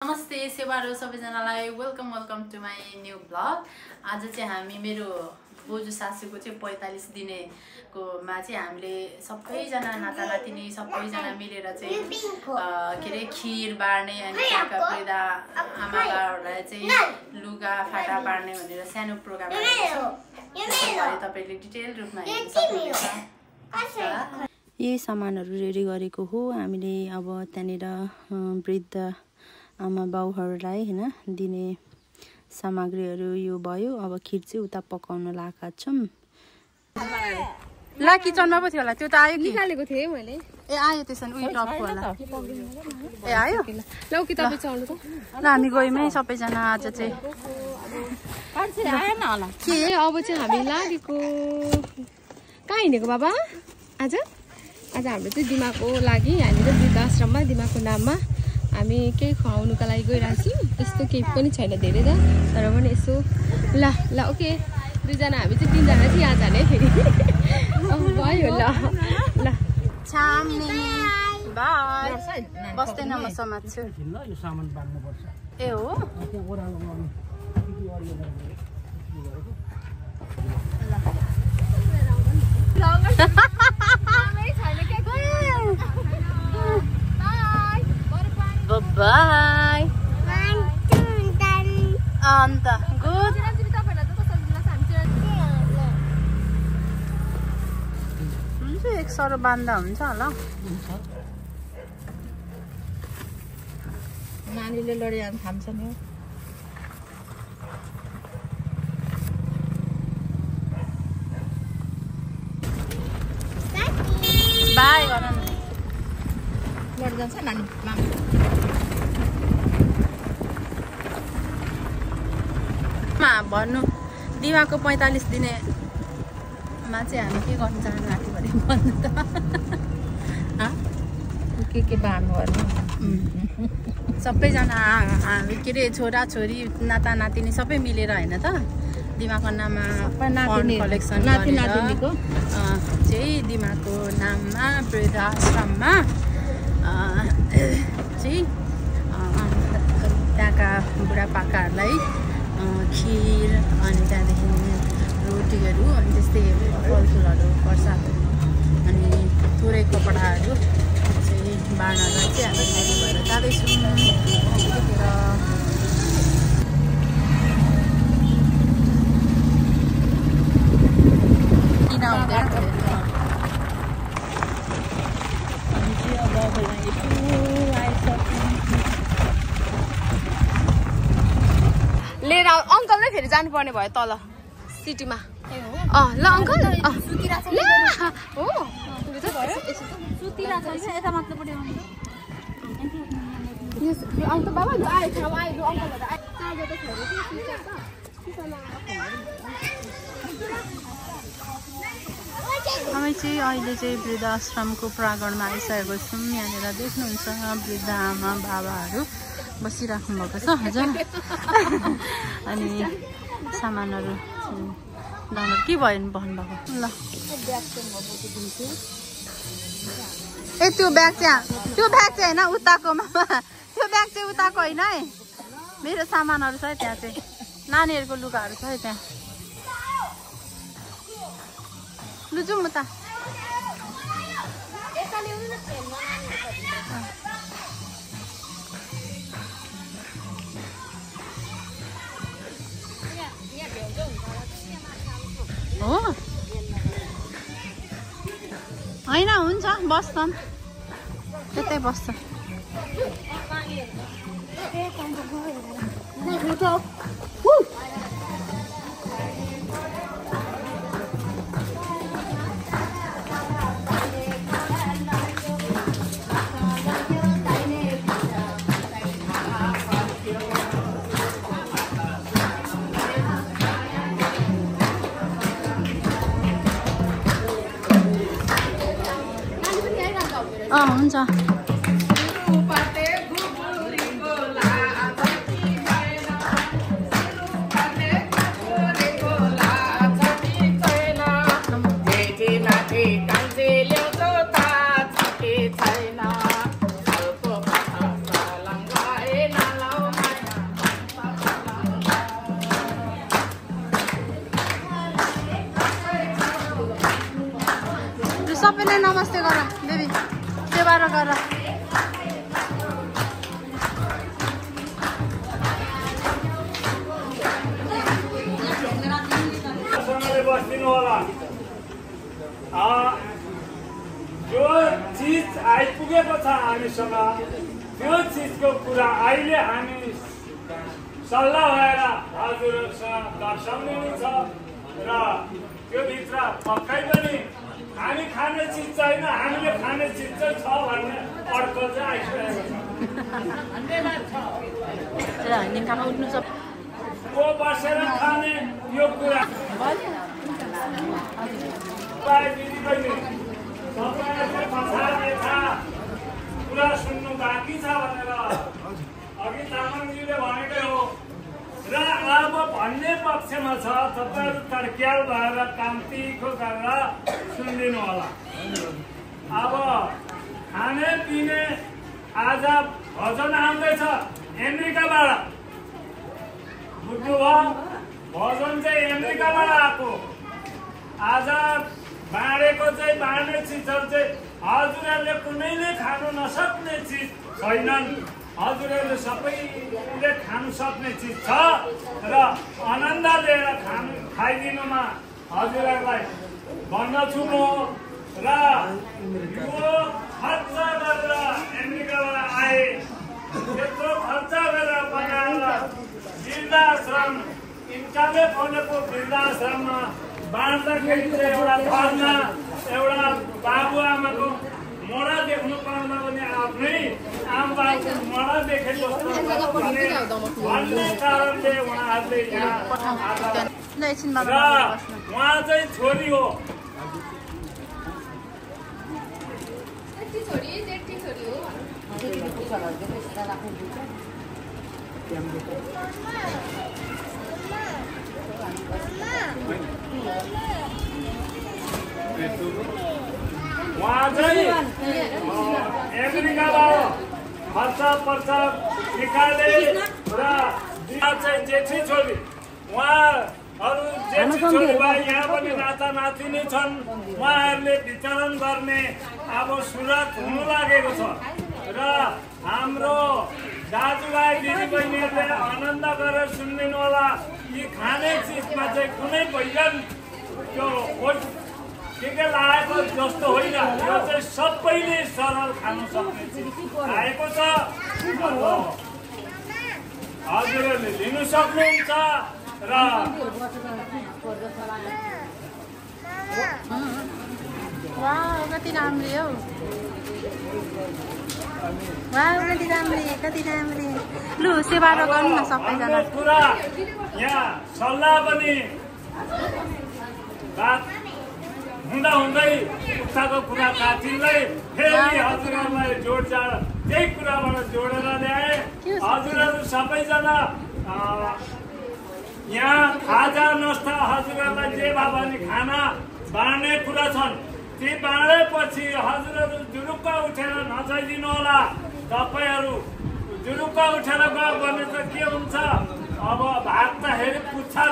नमस्ते सेवारो सबैजनालाई welcome to my new vlog. आज चाहिँ हामी मेरो बोजू सासूको चाहिँ 45 दिनेको मा चाहिँ हामीले सबैजना नाता नातिनी सबैजना मिलेर चाहिँ के रे खीर बाड्ने अनि त्यहाँका वृद्ध आमाबाहरूलाई चाहिँ लुगा फाटा बाड्ने भनेर सानो प्रोग्राम गरेको छौँ। तपाईले डिटेल रूपमा हेर्न सक्नुहुन्छ। यही सामानहरू रेडी गरेको हो हामीले। अब त्यहाँनिर वृद्ध आमा बाउहरूलाई हैन दिने सामग्रीहरू यो भयो। अब खीर चाहिँ उता पकाउन लागेका छौं। ला किचनमा पो थियो होला, त्यो त आयो कि निकालेको थिए मैले। ए आयो त्यसन उही टपको होला। ए आयो ल किताब चल्नु त। ल हामी गयौँ है सबैजना। आज चाहिँ आएन होला के अब चाहिँ हामी लागेको कहाँ हिँडेको बाबा? आज हाम्रो चाहिँ दिमागको लागि हामी चाहिँ वृद्धाश्रममा दिमागको नाममा हामी केही खुवाउनुको लागि गइरहेको छौँ। त्यस्तो केही पनि छैन धेरै त, तर पनि यसो ल ओके। दुईजना हामी चाहिँ तीनजना चाहिँ यहाँ जाने फेरि भयो। ल बाई बस्दैन म समात्छु। ए हो बाई अन्त गुड हुन्छ। एक सरो बान्दा हुन्छ होला। नानीले लडिहाल्नु थाम्छ नि। बाई गर्न लड जान्छ नानी भन्नु। दिमागको 45 दिनेमा चाहिँ हामी के गर्नु चाहनु आँट्यो भने भन्नु त। के बार्नु पर्ने सबैजना हामी के अरे छोरा छोरी नाता नातिनी सबै मिलेर होइन त दिमागको नाममा कलेक्सन नातिनीको चाहिँ दिमागको नाममा वृद्धाश्रममा चाहिँ त्यहाँका बुढापाकाहरूलाई खीर अनि त्यहाँदेखि रोटीहरू अनि त्यस्तै फलफुलहरू प्रसादहरू अनि थोरै कपडाहरू चाहिँ बाँड्नलाई चाहिँ हामी रेडी भएर जाँदैछौँ। त्यतिखेर किन हुँदैन लिएर अङ्कल नै फेरि जानुपर्ने भयो तल सिटीमा। ल अङ्कल हो हामी चाहिँ अहिले चाहिँ वृद्धाश्रमको प्राङ्गणमा आइसकेको छौँ। यहाँनिर देख्नुहुन्छ वृद्ध आमा बाबाहरू बसिराख्नु भएको छ हजुर। अनि सामानहरू के भयो भन्नुभएको। ल ए त्यो ब्याग चाहिँ होइन उताको मामा, त्यो ब्याग चाहिँ उताको होइन है। मेरो सामानहरू छ है त्यहाँ चाहिँ, नानीहरूको लुगाहरू छ है त्यहाँ। लु जाउँ उता। हो होइन हुन्छ बस्छन् त्यतै बस्छ। हुन्छ। नमस्ते गर बेबी सेवा र गर बस्दिनु होला जो चिज आइपुगेको छ हामीसँग त्यो चिजको कुरा अहिले हामी सल्लाह भएर हजुरहरूसँग दर्शाउनु छ र त्यो भित्र पक्कै पनि हामी खाने चिज छैन हामीले खाने चिज चाहिँ छ भन्ने अर्थ चाहिँ आइसकेको छ को बसेर खाने यो कुरा कुरा सुन्नु बाँकी छ भनेर अघि तामाङजीले भनेकै हो र अब भन्ने पक्षमा छ तपाईँहरू तर्क्याल भएर काम तिखो गरेर सुनिदिनु होला अब खाने पिने आज भजन आउँदैछ अमेरिकाबाट बुझ्नुभयो भजन चाहिँ अमेरिकाबाट आएको आज बाँडेको चाहिँ बाँड्ने चिजहरू चाहिँ हजुरहरूले कुनैले खानु नसक्ने चिज छैनन् हजुरहरूले सबैले खानु सक्ने चिज छ र आनन्द लिएर खाइदिनुमा हजुरहरूलाई भन्दछु म र यो खर्च गरेर अमेरिकाबाट आए त्यत्रो खर्च गरेर बनाएर वृद्धाश्रम इन्काले खोलेको वृद्धाश्रममा बाँड्दाखेरि चाहिँ एउटा घरमा एउटा बाबुआमाको मोडा देख्नु पाउँदा पनि आफ्नै आमाबाबुको मोडा देखेको भन्ने कारणले उहाँहरूले यहाँ र उहाँ चाहिँ छोरी हो उहाँ चाहिँ अमेरिकाबाट खर्च पर्छ निकाले र चाहिँ जेठी छोरी उहाँहरू जेठी छोरीमा यहाँ पनि नाता नातिनी छन् उहाँहरूले वितरण गर्ने अब सुरुवात हुनु लागेको छ र हाम्रो दाजुभाइ दिदीबहिनीहरूले आनन्द गरेर सुनिदिनु होला यी खाने चिजमा चाहिँ कुनै पहिचान त्यो के लागेको जस्तो होइन यो चाहिँ सबैले सरल खानु सक्ने चिज आएको छ हजुरहरूले लिनु सक्नुहुन्छ र कति राम्री हौ कति राम्री लु सेवा र गर्नु न सबैजना कुरा यहाँ सल्लाह पनि हुँदा हुँदै उताको कुरा काटिँदै फेरि हजुरहरूलाई जोडजाड त्यही कुराबाट जोडेर ल्याए हजुरहरू सबैजना यहाँ खाजा नस्ता हजुरहरूलाई जे भए पनि खाना बाँड्ने कुरा छन् ती बाँडेपछि हजुरहरू जुरुक्क उठेर नचाइदिनु होला तपाईँहरू जुरुक्क उठेर गयो भने त के हुन्छ अब भाग्दाखेरि पुच्छा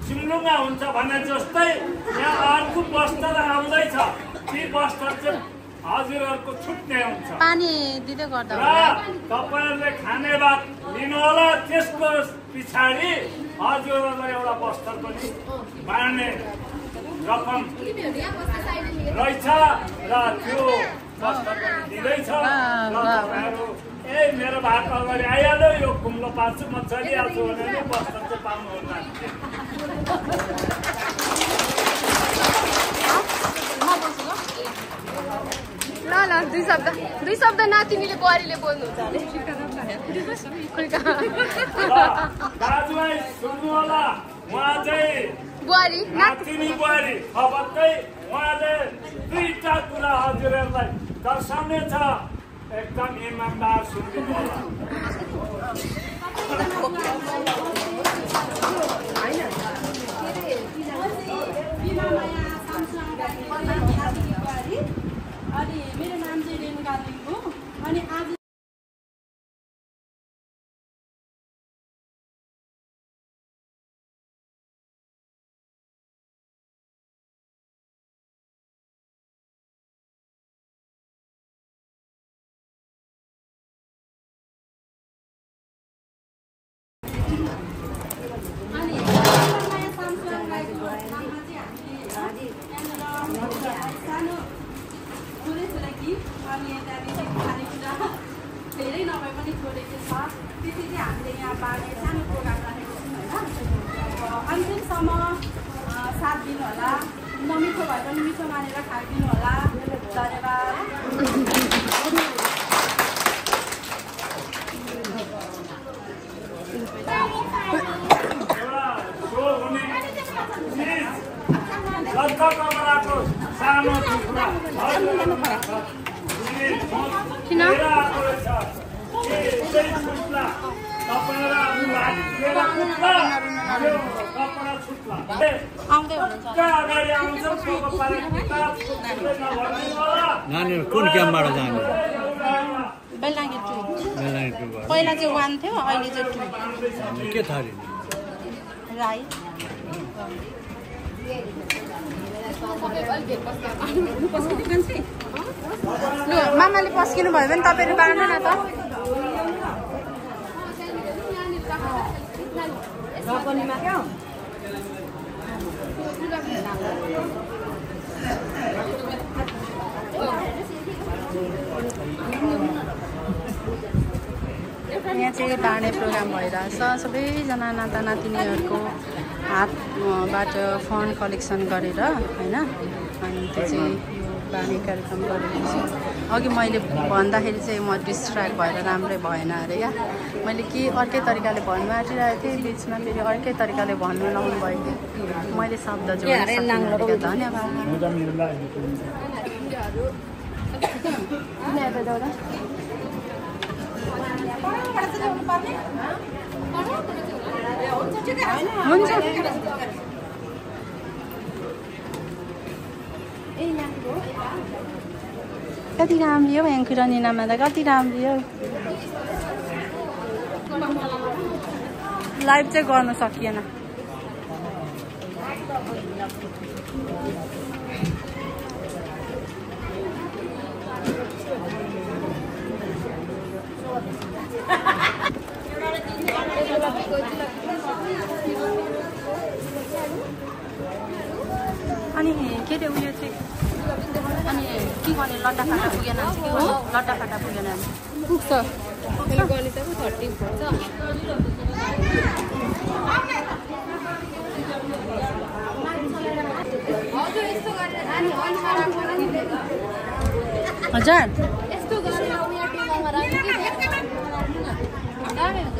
चिम्लुङ्गा हुन्छ भने जस्तै यहाँ अर्को बस्तर आउँदैछ ती बस्तर चाहिँ हजुरहरूको छुट्ने हुन्छ पानी दिँदै गर्दा र तपाईँहरूले खाने भात लिनु होला त्यसको पछाडि हजुरहरूलाई एउटा बस्तर पनि बाँड्ने रकम रहेछ र त्यो बस्तर पनि दिँदैछ र तपाईँहरू ए मेरो भात अगाडि आइहाल्यो यो कुम्लो पार्छु म चलिहाल्छु भने बस्तर चाहिँ पाउनुहुन्न ल ल दुई शब्द नातिनीले बुहारीले बोल्नुहुन्छ दाजुभाइ सुन्नु होला उहाँ चाहिँ बुहारी नातिनी बुहारी खबरकै उहाँले दुईटा कुरा हजुरहरूलाई दर्शाउने छ एकदम इमानदार सुनिदिनु अनि मेरो नाम चाहिँ रेणुका लिम्बू अनि आज चाहिँ हामीले यहाँ बाँड्ने सानो प्रोग्राम राखेको छौँ होइन। अन्तिमसम्म साथ दिनु होला, नमिठो भए पनि मिठो मानेर खाइदिनु होला। धन्यवाद। नानीहरू कुन क्याम्पबाट जाने? बेलाङ्गे 2 पहिला चाहिँ 1 थियो, अहिले चाहिँ 2। के थरी राई लु मामाले पस्किनु भयो भने तपाईँले बाँड्नु न त। यहाँ चाहिँ बाँड्ने प्रोग्राम भइरहेछ। सबैजना नाता नातिनीहरूको हातबाट फन्ड कलेक्सन गरेर होइन, अनि त्यो चाहिँ बाँड्ने कार्यक्रम गरिरहेको छु। अघि मैले भन्दाखेरि चाहिँ म डिस्ट्र्याक्ट भएर राम्रै भएन अरे क्या। मैले के अर्कै तरिकाले भन्नु आँटिरहेको थिएँ, बिचमा फेरि अर्कै तरिकाले भन्नु लाउनु भयो कि मैले शब्द जोड्न। धन्यवाद। हुन्छ कति राम्रो हो याङ्कुरानी नाममा त, कति राम्रो हो। लाइभ चाहिँ गर्न सकिएन। अनि के अरे उयो चाहिँ अनि के गर्ने लट्टाफाटा पुगेन भने के गर्नु? लट्टाफाटा पुगेन भने पुग्छ। गणितको 30 पर्छ। हजुर यस्तो गरेर उयो टेबलमा राख्नु कि दामी हुन्छ।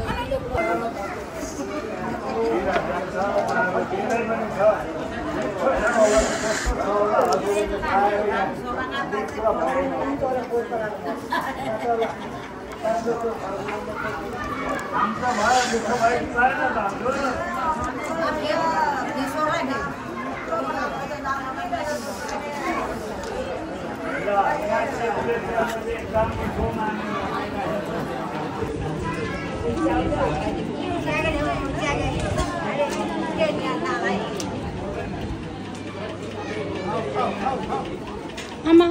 आमा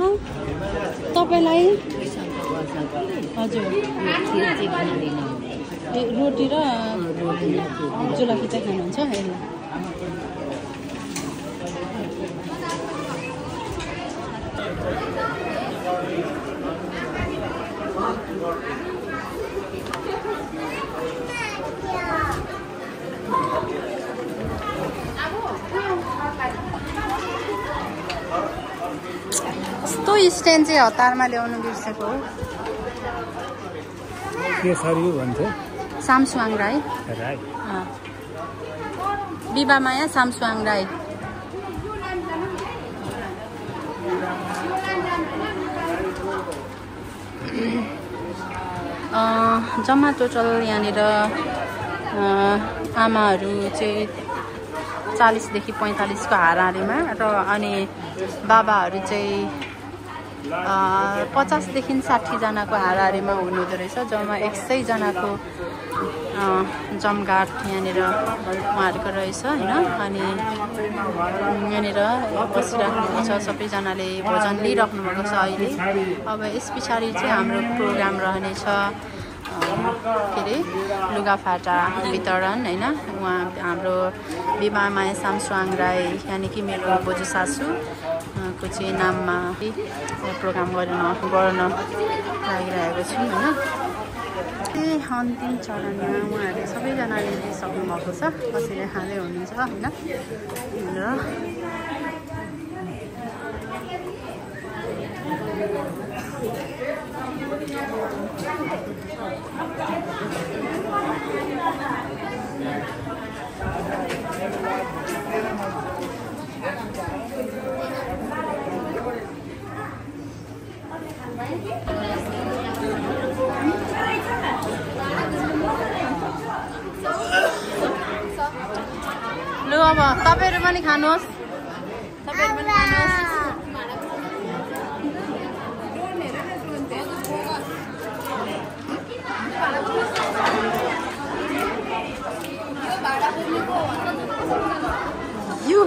तपाईँलाई हजुर रोटी र जुलाकी चाहिँ खानुहुन्छ? यसलाई यस्तो स्ट्यान्ड चाहिँ हतारमा ल्याउनु बिर्सेको हो। के सरी भन्थ्यो? सामसुवाङ राई। बिबामाया सामसुवाङ राई। जम्मा टोटल यहाँनिर आमाहरू चाहिँ 40 देखि 45 को हाराहारीमा र अनि बाबाहरू चाहिँ 50 देखि 60 जनाको हाराहारीमा हुनुहुँदो रहेछ। जम्मा 100 जनाको जमघाट यहाँनिर उहाँहरूको रहेछ होइन। अनि यहाँनिर बसिराख्नु छ, सबैजनाले भोजन लिइराख्नु भएको छ अहिले। अब यस पछाडि चाहिँ हाम्रो प्रोग्राम रहनेछ के अरे लुगाफाटा वितरण होइन। उहाँ हाम्रो बिमा माया सामसुवाङ राई यानि कि मेरो बोजू सासू को चाहिँ नाममा प्रोग्राम गर्न लागिरहेको छौँ होइन। अन्तिम चरणमा उहाँहरूले सबैजनाले लिइसक्नु भएको छ कसैले खाँदै हुनुहुन्छ होइन लु अब तपाईहरु पनि खानुहोस् You